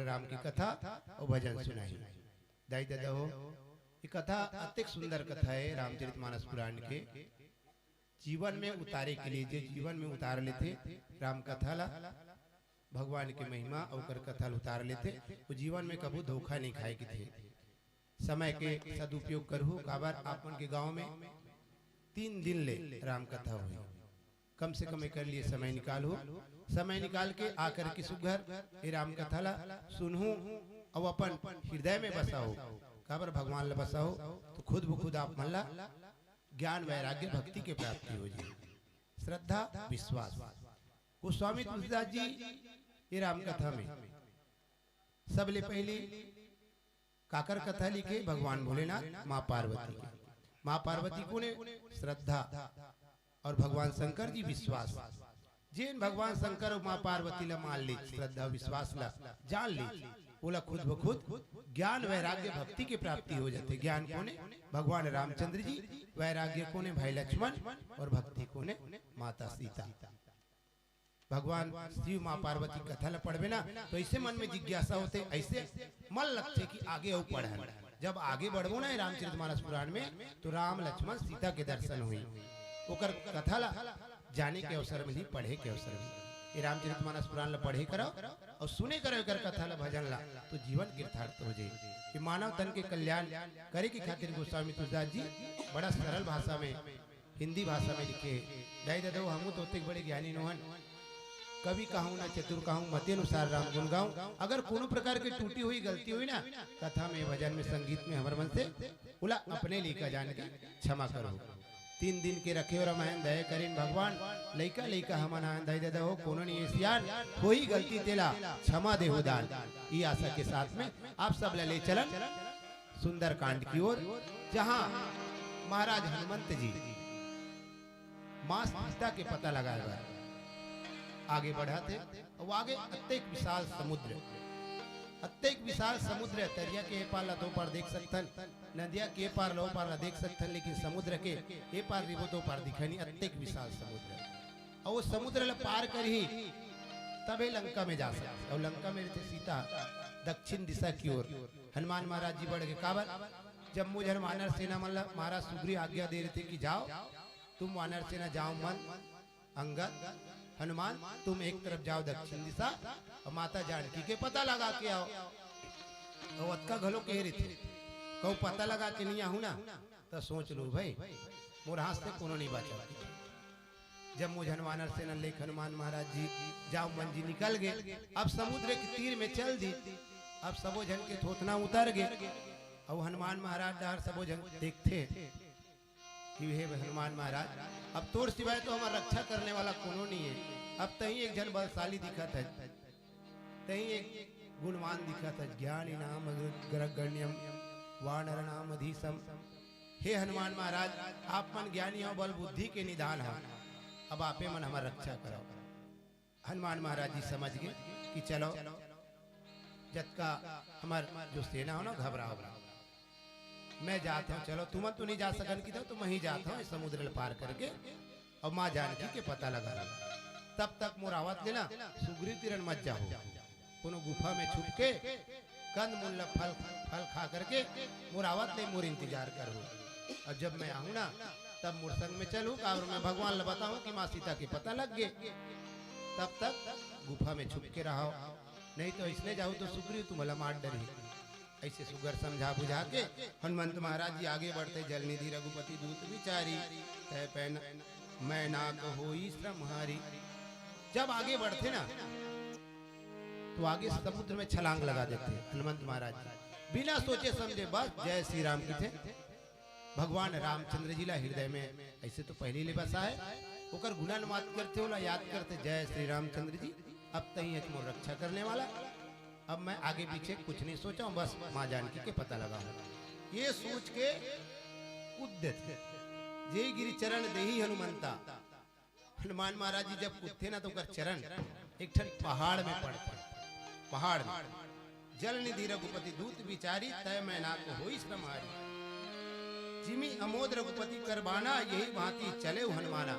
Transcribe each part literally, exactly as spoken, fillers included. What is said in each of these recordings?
राम की कथा अउ भजन सुनाही। दाई ददा हो, ये कथा अतेक सुंदर कथा हे रामचरितमानस पुराण के। जीवन में उतारे के लिए, जे जीवन में उतार लेथे राम कथा ला, भगवान के महिमा अउ ओकर कथा ला उतार लेथे, वो जीवन में कभू धोखा नहीं खाए के थे। समय के सदुपयोग करहू, काबर आप मन के गांव में तीन दिन ले राम कथा होही। कम से कम एकर लिए समय निकालहू। समय निकाल के आकर के सुघर ये राम कथा ला सुनहू अउ अपन हृदय में बसाहू। काबर भगवान ला बसाहू तो खुद ब खुद आप मन ला ज्ञान, वैराग्य, भक्ति के प्राप्ति हो जाए। श्रद्धा, विश्वास। गोस्वामी तुलसीदास जी ये राम कथा में सबले पहली काकर कथा लिखे? भगवान भोलेनाथ, माँ पार्वती के। माँ पार्वती कोन हे? श्रद्धा। अउ भगवान शंकर जी विश्वास। जेन भगवान शंकर अउ माँ पार्वती ला मान ले, श्रद्धा विश्वास ला जान ले, ओला खुद ब खुद ज्ञान, वैराग्य, भक्ति के प्राप्ति हो जाथे। ज्ञान कोन हे? भगवान रामचंद्र जी। वैराग्य कोन हे? भाई लक्ष्मण। अउ भक्ति कोन हे? माता सीता। भगवान शिव, माँ पार्वती कथा ला पढ़बे ना, तो ऐसे मन में जिज्ञासा होथे, ऐसे मन लगथे कि आगे अउ पढ़न। जब आगे बढ़बो ना ये रामचरितमानस पुराण में, तो राम, लक्ष्मण, सीता के दर्शन होही, ओकर कथा ला जाने के अवसर मिलही, पढ़े के अवसर मिलही। ये रामचरितमानस पुराण ला पढ़े करव अउ सुने करव एकर कथा ला, भजन ला, तो जीवन कृतार्थ हो जाही। ये मानव तन के कल्याण करे के खातिर गोस्वामी तुलसीदास जी बड़ा सरल भाषा में, हिंदी भाषा में लिखे। दाई ददा हो, हमू तो ओतेक बड़े ज्ञानी नोहन, कवि कहूँ ना चतुर कहूँ, मति अनुसार राम गुण गाऊं। अगर कोनो प्रकार के त्रुटि होही, गलती होही ना कथा में, भजन में, संगीत में, हमर मन से, ओला अपने लइका जान के क्षमा करहू। तीन दिन के रखे हो रामायण, दया करिन भगवान, लइका लइका हमन आन। दाई ददा हो, कोनो नहीं सियान, होही गलती तेला क्षमा देहू दान। ई आशा के साथ में आप सब ला ले चलन सुंदरकांड की ओर, जहां महाराज हनुमंत जी माँ सीता के पता लगाए बर आगे बढ़त हे। अउ आगे अतेक विशाल समुद्र, अतेक विशाल समुद्र, तरिया के ए पार ला तो पार देख सकथन, नदिया के ए पार ला ओ पार ला देख सकथन, लेकिन समुद्र के ए पार रिबो तो पार दिखय नहीं, अतेक विशाल समुद्र। अउ वो समुद्र ला पार करही तभे लंका में जा सकथे। अउ लंका में रहिथे सीता दक्षिण दिशा की ओर। हनुमान महाराज जी बढ़ के काबर, जम्मो झन वानर सेना मन ला महाराज सुग्रीव आज्ञा दे रहिथे कि जाओ, तुम वानर सेना जाओ, मन अंगद, हनुमान, तुम एक तरफ जाओ दक्षिण दिशा अउ माता जानकी के पता लगा के आओ। अउ अतका घलो कहे रहिथे, कहूँ पता लगा के नहीं आहू ना, त सोच लो भाई, मोर हाथ से कोनो नहीं बाचा। जम्मो झन वानर सेना लेके हनुमान महाराज जी जाओ मन जी निकल गे। अब समुद्र के तीर में चल दी। अब सबो झन के थोथना उतर गे। अउ हनुमान महाराज डहर सबो झन देखथे कि हे हनुमान महाराज, अब तोर सिवाय तो हमर रक्षा करने वाला कोनो नहीं हे। अब तहीं एक झन बलशाली दिखत हे, तहीं एक गुणवान दिखत हे, ज्ञानी नाम अग्रगण्यम वानर नाम अधीशम। हे हनुमान महाराज, आप मन ज्ञानी हो, बल बुद्धि के निधान हो, अब आपे मन हमर रक्षा करो। हनुमान महाराज जी समझ गे कि चलो, जतका हमर जो सेना हो ना, घबराओ ना, मैं जात हूँ, चलो, तुमन तो नहीं जा सकन कि तो मैं ही जात हूँ समुद्र ल पार करके, अउ माँ जानकी के पता लगा। तब तक मोर आवत ले ना सुग्रीव तीरन मत जाहू, कोनो गुफा में छुप के कंद मूल ल फल, फल खा करके मोर आवत ले मोर इंतजार करहू। अउ जब मैं आहूँ ना, तब मोर संग में चलहू, काबर मैं भगवान ल बताहूँ कि माँ सीता के पता लग गे। तब तक गुफा में छुप के रहव, नहीं तो अइसने जाहू तो सुग्रीव तुमला मार डरही। अइसे सुग्घर समझा बुझा के हनुमंत महाराज जी आगे बढ़थे। जल निधि रघुपति दूत बिचारी, तय पैन मैना को होई श्रम हारी। जब आगे बढ़थे ना, तो आगे समुद्र में छलांग लगा देथे हनुमंत महाराज जी। बिना सोचे समझे बस जय श्री राम कथे। भगवान रामचंद्र जी ला हृदय में अइसे तो पहली ले बसा हे, ओकर गुणानुवाद करथे, ओला याद करथे, जय श्री रामचंद्र जी, अब तहीं हच मोर रक्षा करने वाला, अब मैं आगे पीछे कुछ नहीं सोचा हूँ, बस माँ जानकी के पता लगा हूँ। ये सोच के कूद देथे। जे गिरि चरण देही हनुमंता। हनुमान महाराज जी जब कूदथे ना, तो ओकर चरण एक ठन पहाड़ में पड़थे, पहाड़ में। जल निधि रघुपति दूत बिचारी, तय मैना को होई श्रम हारी। जिमि अमोद रघुपति करबाना, यही भांति चले हनुमाना।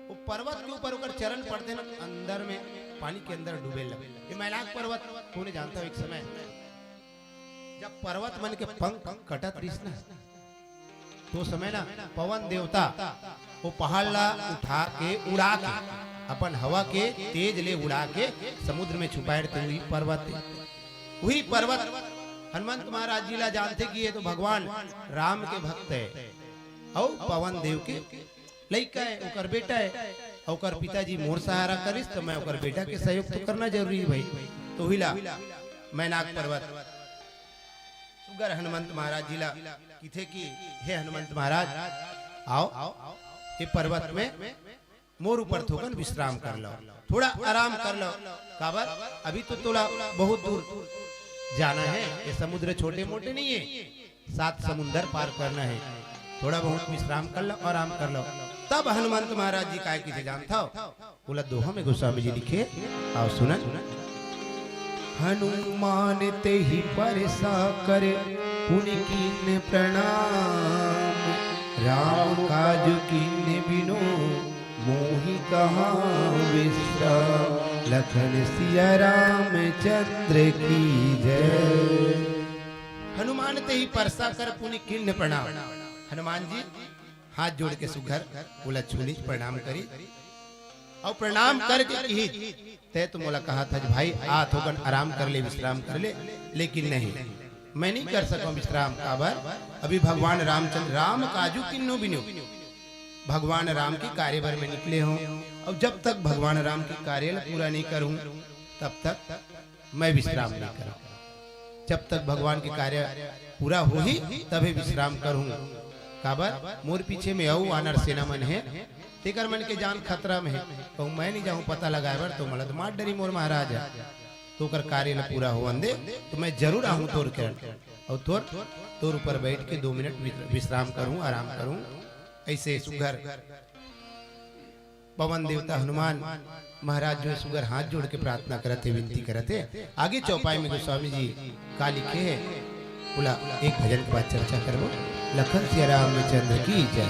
वो पर्वत के ऊपर ओकर चरण पड़थे ना, अंदर में पानी के अंदर डूबे लगे। ये मैनाक पर्वत कोने जानता हो, एक समय जब पर्वत मन के पंख कटत रहिस ना, तो समय ना पवन देवता वो पहाड़ ला उठा के, उड़ा के, अपन हवा के तेज ले उड़ा के समुद्र में छुपाए रहिथे। वही पर्वत, वही पर्वत हनुमंत महाराज जी ला जानथे कि ये तो भगवान राम के भक्त हे अउ पवन देव के लइका हे, ओकर बेटा हे, अउ ओकर पिताजी मोर सहारा करिस, त मैं ओकर बेटा के सहयोग तो करना जरूरी हे भाई। तो वही ला मैनाक पर्वत सुग्घर हनुमंत महाराज जी ला किथे कि हे हनुमंत महाराज, आओ ये पर्वत में मोर ऊपर थोकन विश्राम कर लो, थोड़ा आराम कर लो। काबर अभी तो तोला बहुत दूर जाना हे, ये समुद्र छोटे मोटे नहीं हे, सात समुंदर पार करना हे, थोड़ा बहुत विश्राम कर लो, आराम कर लो। तब हनुमंत महाराज जी काय किथे जानथव? ओला दोहा में गोस्वामी जी लिखे, आओ सुनन। हनुमान तेहि परसा कर पुनि कीन्ह प्रणाम, राम काज कीन्ह बिनु मोहि कहा विश्राम। लखन सिया रामचंद्र की जय। हनुमान तेहि परसा कर पुनि कीन्ह प्रणाम। हनुमान जी हाथ जोड़ के सुग्घर ओला छूनिस, प्रणाम करिस। अउ प्रणाम करके किहिस, "तैं तो मोला कहत हस भाई, आ थोकन आराम कर ले, विश्राम कर ले, लेकिन नहीं, मैं नहीं कर सकंव विश्राम। काबर अभी भगवान रामचंद्र, राम काजु कीन्हों बिनु, भगवान राम के कार्य बर मैं निकले हंव। अउ जब तक भगवान राम के कार्य ल पूरा नहीं करहूं, तब तक मैं विश्राम नहीं करंव। जब तक भगवान के कार्य पूरा होही, तभे विश्राम करहूं। काबर मोर पीछे में अउ वानर सेना मन हे, तेकर मन के जान खतरा में हे। कहूं मैं नहीं जाहूं पता लगाए बर, तो मोला तो मार डरही मोर महाराज ह। तो ओकर कार्य ल पूरा होवन दे, तो मैं जरूर आहूं तोर किरण, अउ तोर, तोर ऊपर बैठ के दो मिनट विश्राम करहूं, आराम करहूं।" अइसे सुग्घर पवन देवता हनुमान महाराज जो हे सुग्घर हाथ जोड़ के प्रार्थना करत हे, विनती करत हे। आगे चौपाई में गोस्वामी जी का लिखे हे, ओला एक भजन के बाद चर्चा करबो। लखन सिया रामचंद्र की जय।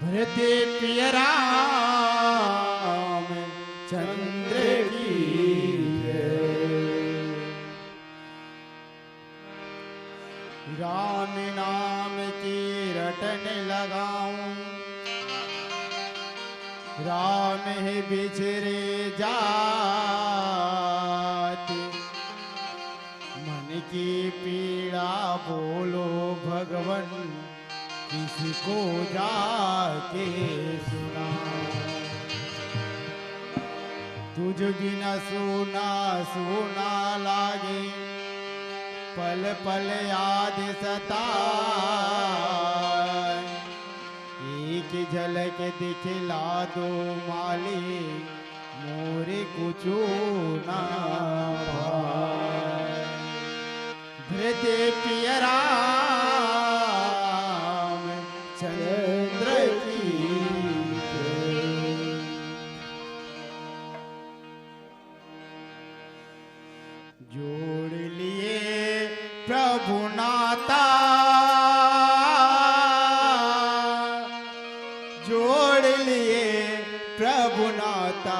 भरते पिया राम चंद्र की जय। राम नाम की रटन लगाऊं, राम ही बिछरे जात। मन की पीड़ा बोलो भगवन, किसको जाके सुनाऊं। तुझ बिना सूना सूना लागे, पल पल याद सताए। एक झलक दिखला दो मालिक, मोरे कुछु ना भाए। भरते पिया राम चंद्र की जय। जोड़ लिए प्रभु नाता,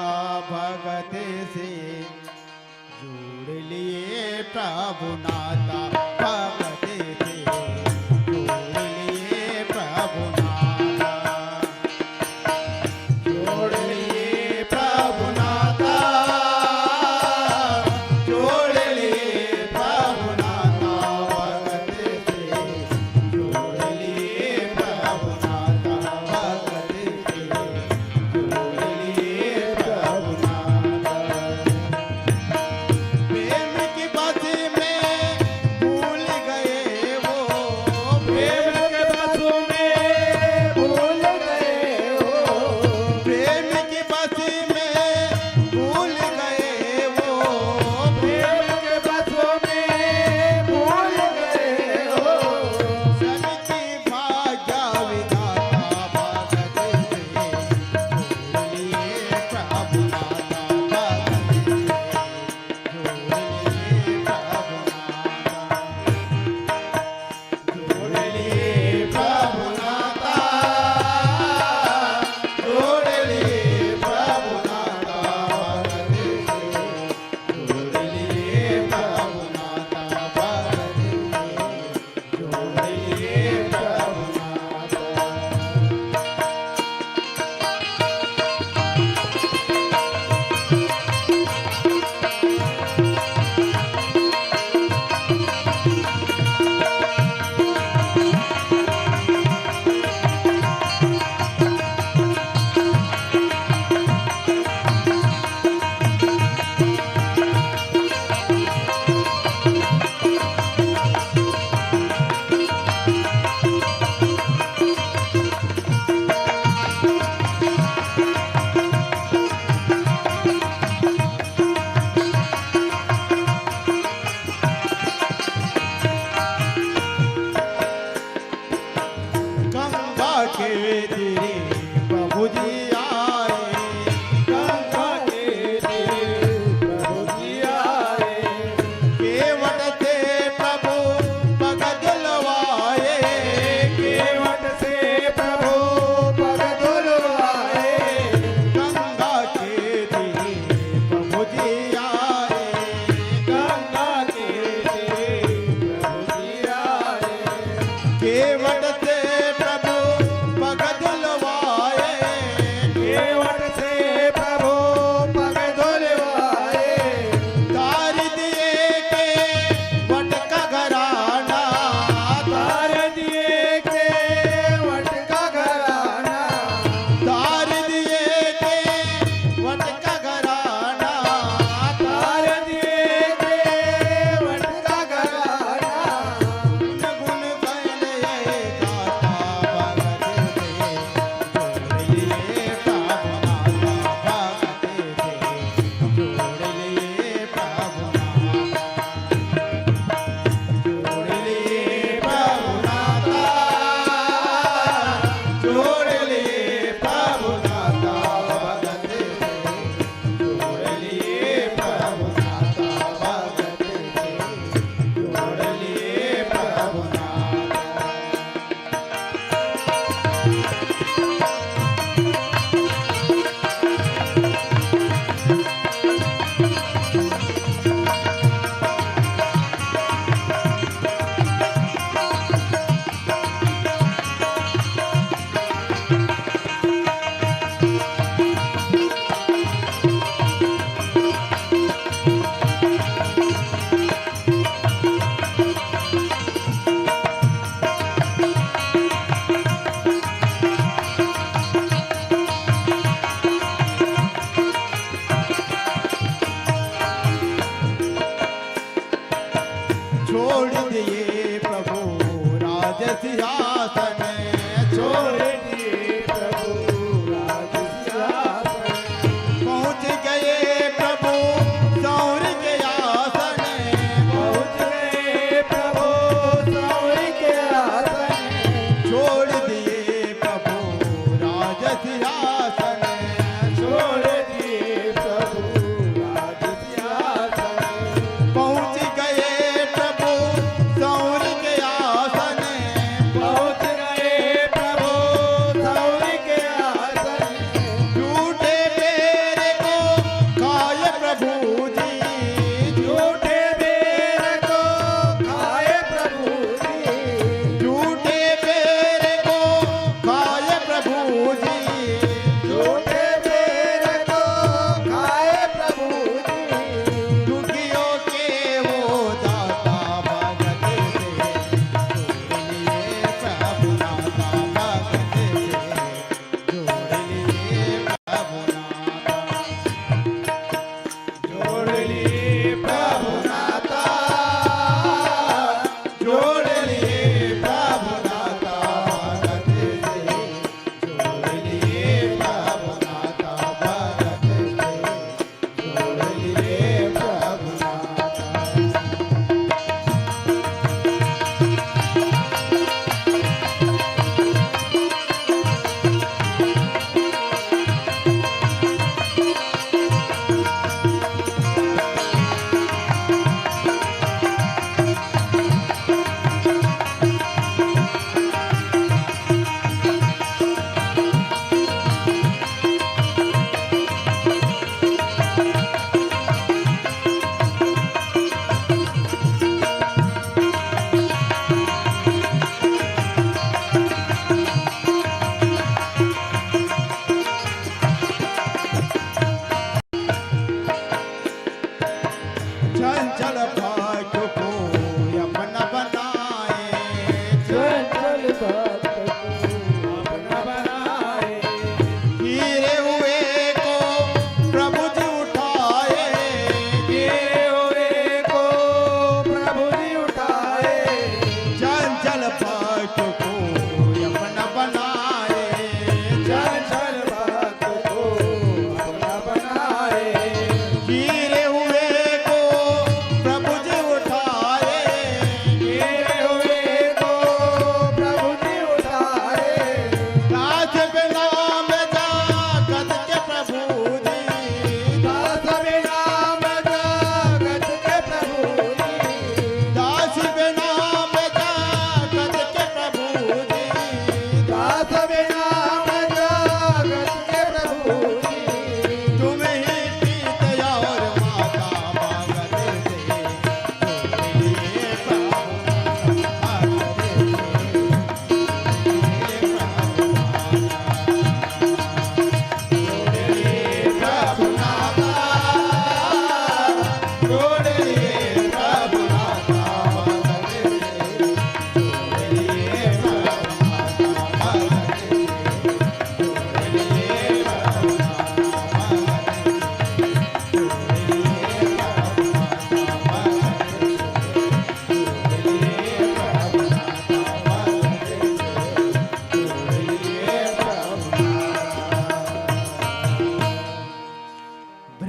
भगत से जोड़ लिए प्रभु नाता, भगत से जोड़ लिए प्रभु नाता। जोड़ लिए प्रभु नाता, जोड़ लिए प्रभु नाता, भगत से जोड़ लिए प्रभु नाता, भगत से जोड़ लिए प्रभु नाता। प्रेम की बस में भूल गए वो, प्रेम के बस में भूल गए वो, प्रेम की बस में भूल गए वो, प्रेम के बस में भूल गए वो। सनकी भाग्य विधाता भगत से जोड़ लिए प्रभु नाता, भगत से जोड़ लिए प्रभु नाता। जोड़ लिए प्रभु नाता, जोड़ लिए प्रभु नाता, भगत से जोड़ लिए प्रभु नाता, भगत से जोड़ लिए प्रभु नाता। गंगा के तीरे प्रभु जी आए, गंगा के तीरे प्रभु जी आए। केवट से प्रभु पग धुलवाए, केवट से प्रभु पग धुलवाए। गंगा के तीरे प्रभु जी आए, गंगा के तीरे प्रभु जी आए। केवट से प्रभु पग धुलवाए, केवट से प्रभु पग धुलवाए। तार दिए केवट का घराना, तार दिए केवट का घराना, तार दिए केवट का घराना, तार दिए केवट का घराना। गुण गुण गाए गाता भगत से जोड़ लिए प्रभु नाता, भगत से जोड़ लिए प्रभु नाता। जोड़ लिए प्रभु नाता, जोड़ लिए प्रभु नाता, भगत से जोड़ लिए प्रभु नाता, भगत से जोड़ लिए प्रभु नाता। छोड़ दिए प्रभु राज सिंहासन, छोड़ दिए प्रभु राज सिंहासन। पहुँच गए प्रभु सौर के आसन, पहुँच गए प्रभु सौर के आसन। छोड़ दिए प्रभु राज सिंहासन, छोड़ दिए प्रभु राज सिंहासन। पहुँच गए प्रभु सौर के आसन, पहुँच गए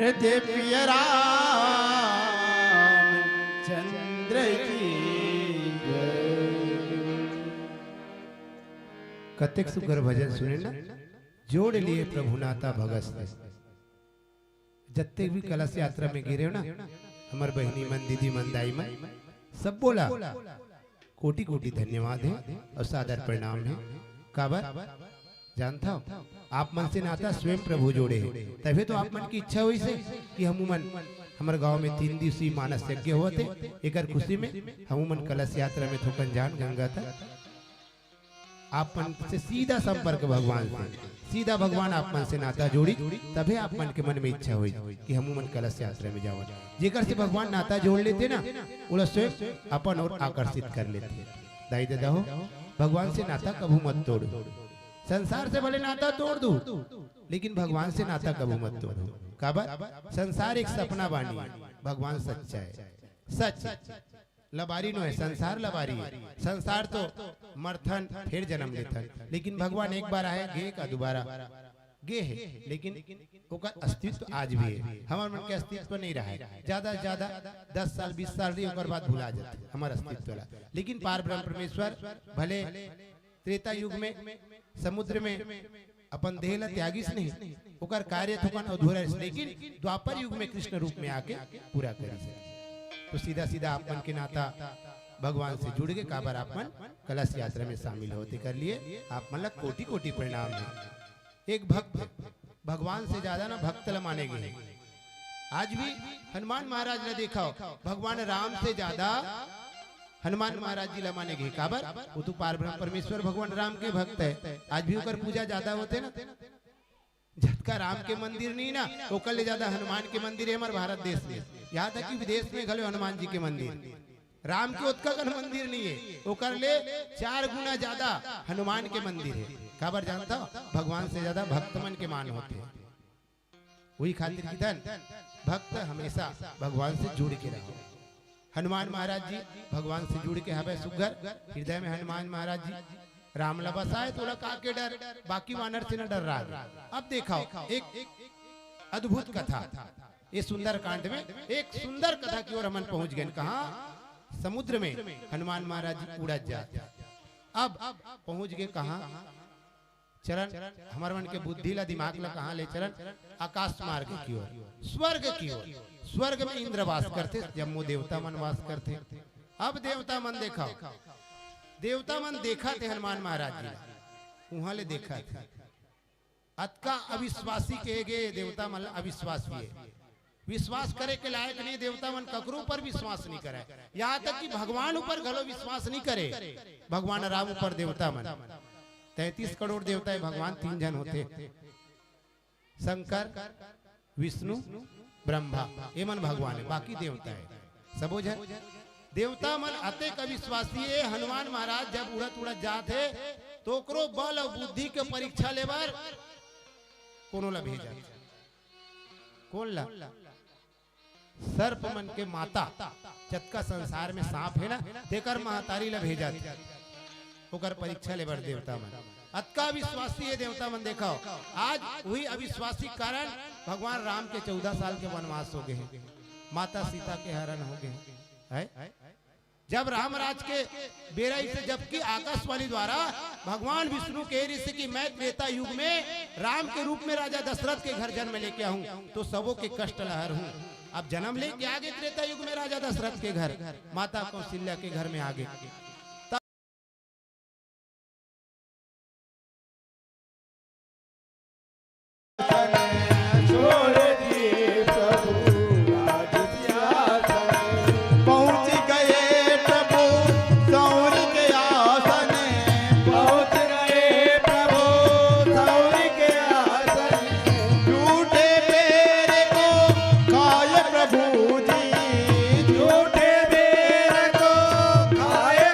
प्रिय रामचंद्र की जय। कतेक सुघर भजन सुने ना, जोड़ लिए प्रभु नाता भगत से। जत्ते भी कलश यात्रा में गे रहेव ना, हमर बहिनी मन, दीदी मन, दाई मन, सबो ला कोटि कोटि धन्यवाद हे अउ सादर प्रणाम हे। काबर जानथव, आप मन से नाता स्वयं प्रभु जोड़े हे, तभे तो आप मन के इच्छा होइस हे कि हमू मन, हमर गांव में तीन दिवसीय मानस यज्ञ होवत हे, एकर खुशी में हमू मन कलश यात्रा में थोकन जान गंगा तक। आप मन से सीधा संपर्क भगवान से, सीधा भगवान आप मन से नाता जोड़ी, तभे आप मन के मन में इच्छा होई कि हमू मन कलश यात्रा में जावन। जेकर से भगवान नाता जोड़ लेथे ना, ओला स्वयं अपन ओर आकर्षित कर लेथे। दाई ददा हो, भगवान से नाता कभू मत तोड़ो। संसार से भले नाता तोड़ दो, लेकिन भगवान से नाता कभू मत तोड़ो। काबर? संसार एक सपना बानी, भगवान सच्चा हे। सच लबारी नो हे, संसार लबारी हे। संसार तो मरथन, फेर जन्म लेथन, लेकिन भगवान एक बार आए, गे का दुबारा? गे हे, लेकिन ओकर अस्तित्व आज भी हे। हमर मन के अस्तित्व नहीं रहा हे। ज्यादा से ज्यादा दस साल, बीस साल रही, ओकर बाद भुला जाथे हमर अस्तित्व ला। लेकिन पार ब्रह्म परमेश्वर भले त्रेता युग में समुद्र में अपन देह ला त्यागिस नहीं, ओकर कार्य थोकन अधूरा रहिस, लेकिन द्वापर युग में कृष्ण रूप में आके पूरा करिस। तो सीधा सीधा आप मन के नाता भगवान से जुड़ गे, काबर आप मन कलश यात्रा में शामिल होते कर लिए, आप मन ला कोटि कोटि प्रणाम हे। एक भक्त भगवान से ज्यादा ना भक्त ला माने गे हे। आज भी हनुमान महाराज ला देखव, भगवान राम से ज्यादा हनुमान महाराज जी ला माने गे हे। काबर? वो तो पार ब्रह्म परमेश्वर भगवान राम के भक्त हे। आज भी ओकर पूजा ज्यादा होथे ना। जतका राम के मंदिर नहीं ना, ओकर ले ज्यादा हनुमान के मंदिर हे हमर भारत देश में। यहाँ तक कि विदेश में घलो हनुमान जी के मंदिर, राम के ओतका कन मंदिर नहीं हे, ओकर ले चार गुना ज्यादा हनुमान के मंदिर हे। काबर जानथव? भगवान से ज्यादा भक्त मन के मान होथे। वही खातिर किथन, भक्त हमेशा भगवान से जुड़ के रहो। हनुमान महाराज जी भगवान से जुड़ के हवे सुघर, हृदय में हनुमान महाराज जी। राम ला बसाए तो ओला का के डर, बाकी वानर से न डर रहा। अब देखव एक अद्भुत कथा, ये सुंदर कांड में एक सुंदर कथा की ओर हमन पहुंच गए। कहाँ? समुद्र में हनुमान महाराज जी उड़त जात। अब पहुंच गए कहाँ? चरण, हमर मन के बुद्धि ला, दिमाग ला कहाँ ले चरण? आकाश मार्ग की ओर, स्वर्ग की ओर। स्वर्ग में इंद्र वास करथे, जम्मो देवता मन वास करथे। अब देवता मन देखव, देवता मन देखत हे हनुमान महाराज जी ला, उहाँ ले देखत हे। अतका अविश्वासी कहे गे, देवता मन ला अविश्वासी हे। विश्वास करे के लायक नहीं, देवता मन ककरो ऊपर विश्वास नहीं करे, यहाँ तक कि भगवान ऊपर घलो विश्वास नहीं करे। भगवान राम ऊपर देवता मन, तैंतीस करोड़ देवता हे, भगवान तीन झन होथे, शंकर, विष्णु, ब्रह्मा, ये मन भगवान हे, बाकी देवता हे। सबो झन देवता मन अतेक अविश्वासी हे। हनुमान महाराज जब उड़त उड़त जात हे, तो ओकरो बल अउ बुद्धि के परीक्षा लेबर कोनो ला भेजत। कोन ला? सर्प मन के माता, जतका संसार में सांप हे ना, तेकर महतारी ला भेजत, ओकर परीक्षा लेबर देवता मन। अतका विश्वासी हे देवता मन, देखव, आज वही अविश्वासी कारण भगवान राम के चौदह साल के वनवास हो गए हे, माता सीता के हरण हो गए हे। जब राम राज के बेरा से, जबकि आकाशवाणी द्वारा भगवान विष्णु कहे रहिस कि मैं त्रेता युग में राम के रूप में राजा दशरथ के घर जन्म लेके आहूं, तो सबो के कष्ट ला हरहूं। अब जन्म लेके आ गे त्रेता युग में राजा दशरथ के घर, माता कौशल्या के घर में आ गे। छोड़ दिए प्रभु राज सिंहासन। पहुंच गए प्रभु सौर के आसन। पहुंच गए प्रभु सौर के आसन। झूठे बेर को खाए प्रभु जी। झूठे बेर को खाए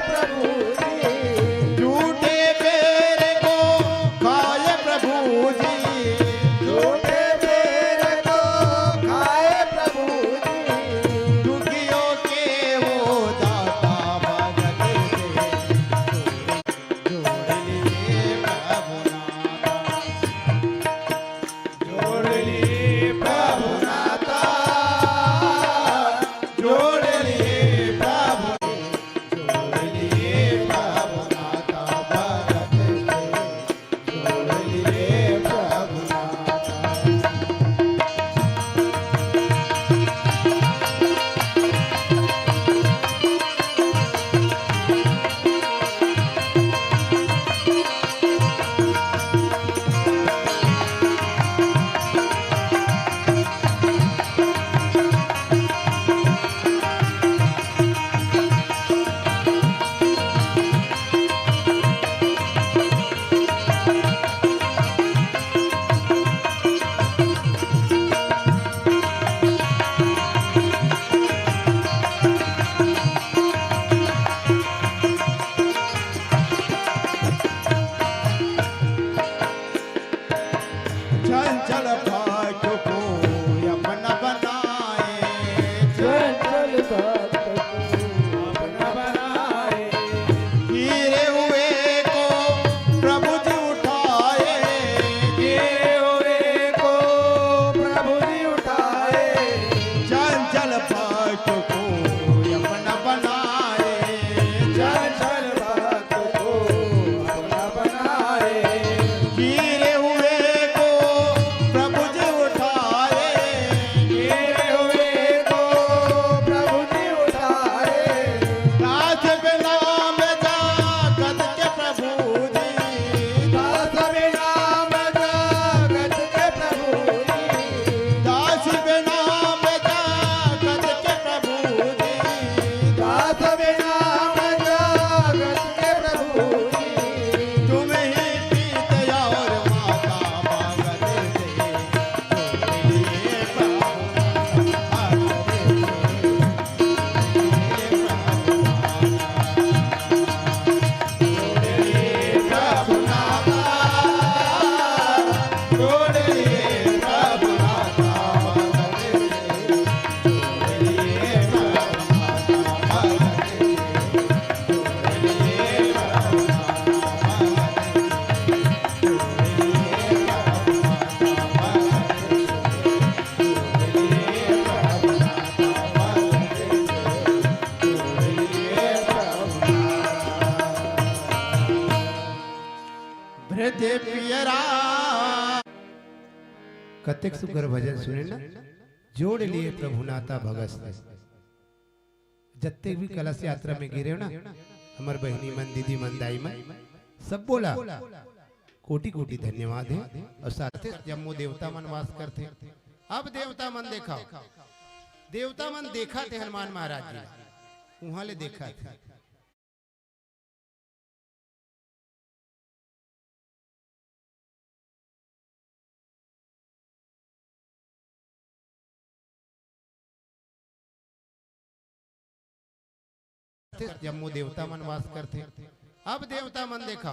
अतेक सुघर भजन सुने ना, जोड़ लिए प्रभु नाता भगत से। जत्ते भी कलश यात्रा में गिरे हो ना, हमर बहिनी मन, दीदी मन, दाई मन, सब बोला कोटि कोटि धन्यवाद हे। अउ साथे जम्मो देवता मन वास करथे। अब देवता मन देखा, देवता मन देखा थे हनुमान महाराज जी ला, उहाँ ले देखा थे। जम्मो देवता मन वास करथे। अब देवता मन देखा,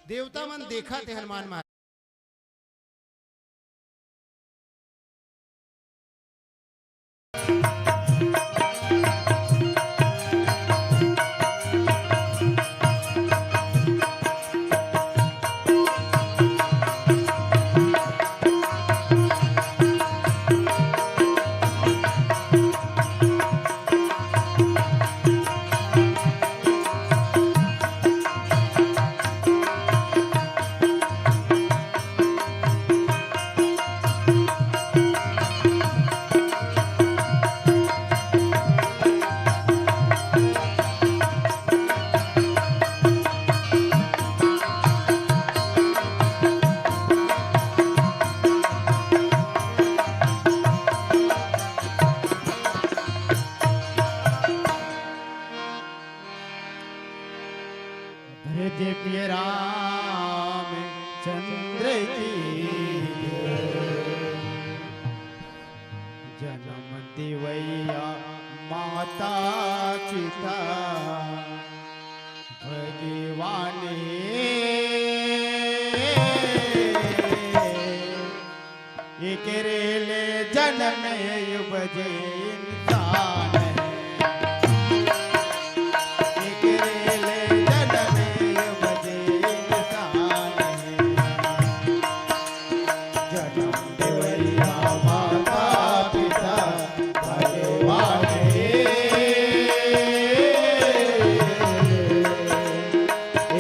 देवता मन देखा थे हनुमान महाराज। धरती पे रामचंद्र की जय। जन्म देवैया माता पिता भगवान हे। एकरे ले जनमे उपजे इंसान हे। एकरे ले जनमे उपजे इंसान हे। जनम देवैया माता पिता भगवान हे।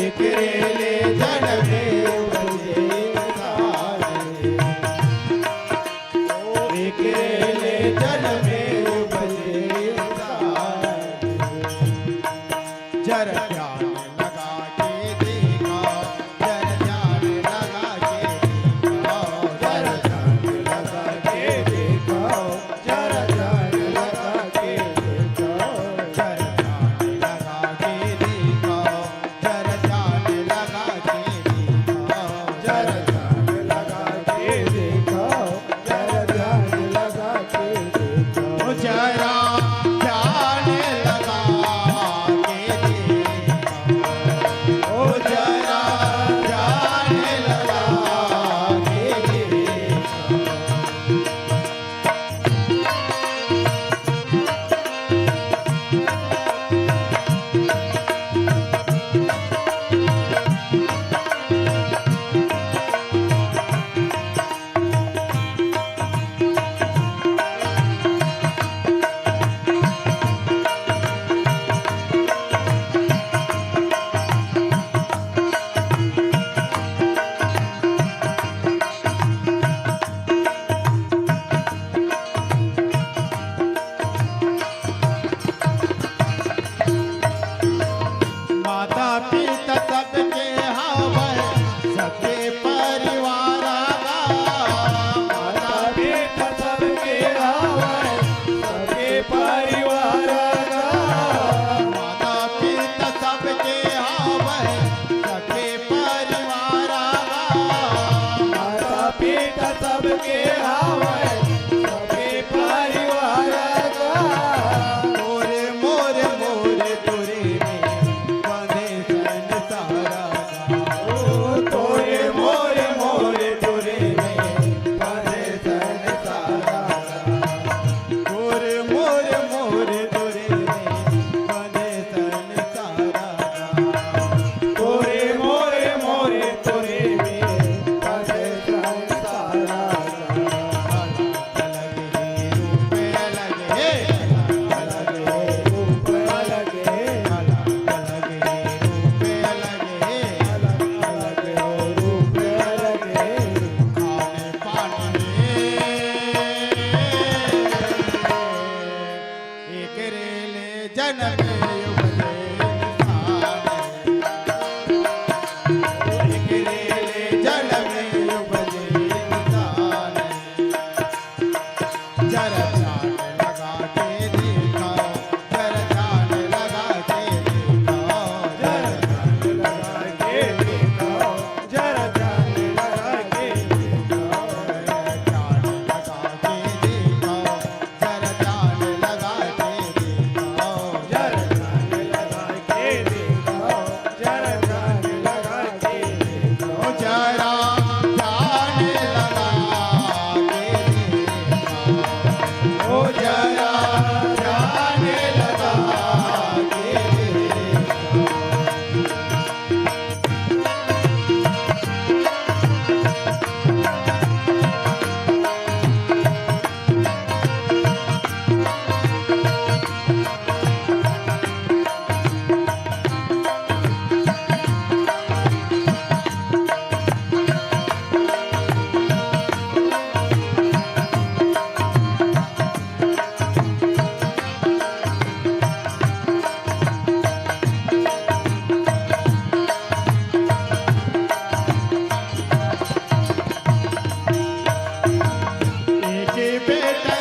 एकरे ले जनमे उपजे इंसान हे। एकरे ले जनमे उपजे इंसान हे। जरा ध्यान लगा के देखा, जरा ध्यान लगा के देखा, जरा ध्यान लगा के देखा, जरा ध्यान लगा के देखा, जरा ध्यान लगा के देखा, जरा ध्यान लगा के देखा, जरा ध्यान लगा के देखा, जरा ध्यान लगा के देखा।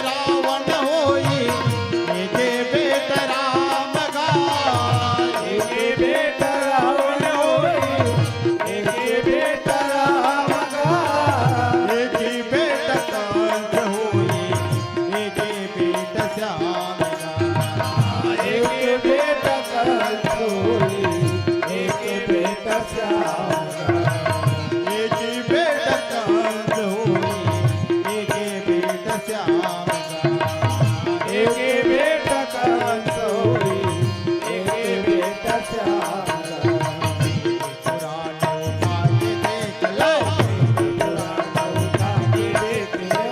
रावण होई, एके बेटा राम गा। एके बेटा रावण होई, एके बेटा राम गा। एके बेटा कंस होई, एके बेटा श्याम गा। एके बेटा कंस होई, एके बेटा श्याम गा। एके बेटा कंस होई, एके बेटा श्याम गा। एके बेटा कंस होई, एके बेटा श्याम गा। पुराण उठा के देख लो। पुराण उठा के देख लो।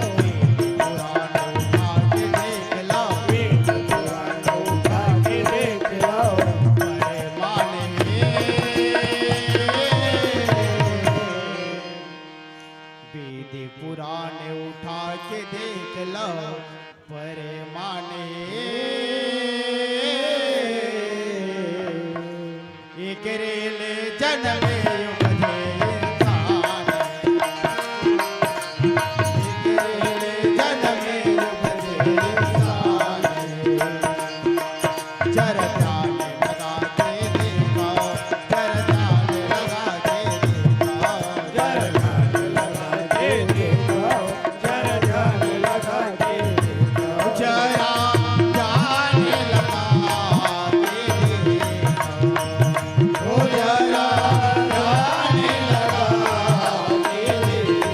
पुराण उठा के देख लो। पुराण उठा के देख लो। अरे माने। वेद पुराण उठा के देख लो, प्रमाण हे। एकरे ले जनम उपजे इंसान। एकरे ले जनम उपजे इंसान। जरा ध्यान लगा के देखो, जरा ध्यान लगा के देखो, जरा ध्यान लगा के देखो, जरा ध्यान लगा के देखो, जरा ध्यान लगा के देखो, ओ जरा ध्यान लगा के देखो।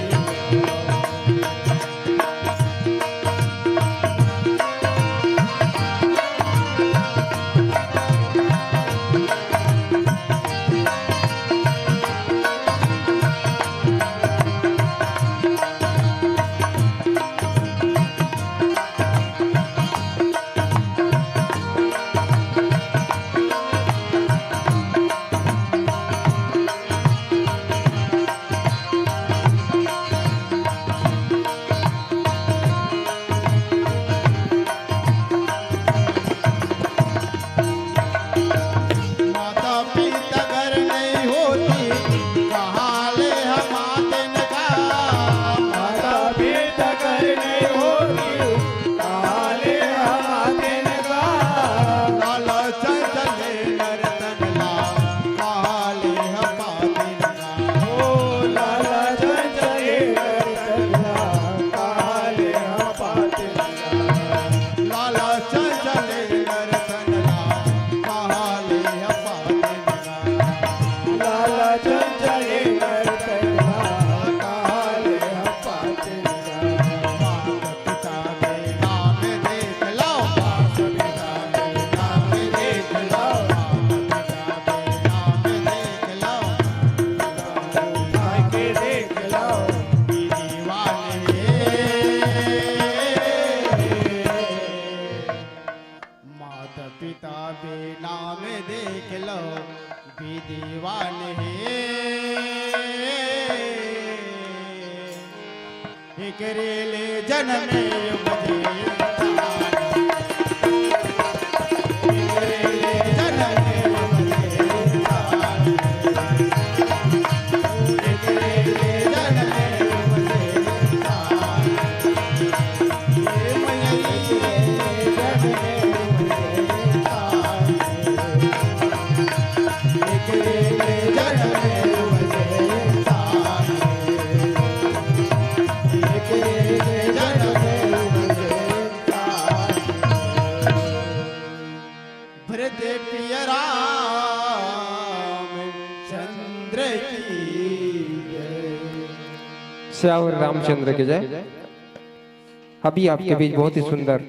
माता पिता घर नहीं होती, कहाँ ले हम आते न का। माता पिता घर नहीं होती, कहाँ ले हम आते न का। लाला चंचले नरतन ला, कहाँ ले हम आते न का। ओ लाला चंचले नरतन ला, कहाँ ले हम आते न का। लाला चंचले नरतन ला, कहाँ ले हम आते न का। लाला चंचले नरतन ला, कहाँ ले हम आते न का। माता पिता के नाम देख लो, माता पिता के नाम देख लो, माता पिता के नाम देख लो, के देख लो, दीवाने। माता पिता के नाम देख लो, विद्वान हे। एकरे ले जनम उपजे इंसान। एकरे ले जनम उपजे इंसान। एकरे ले जनम उपजे इंसान। हे मैया, एकरे ले जनम उपजे इंसान। एकरे ले जनम उपजे इंसान। एकरे ले जनम उपजे इंसान। भरत पिया रामचंद्र की जय। सियावर रामचंद्र की जय। अभी आपके बीच बहुत ही सुंदर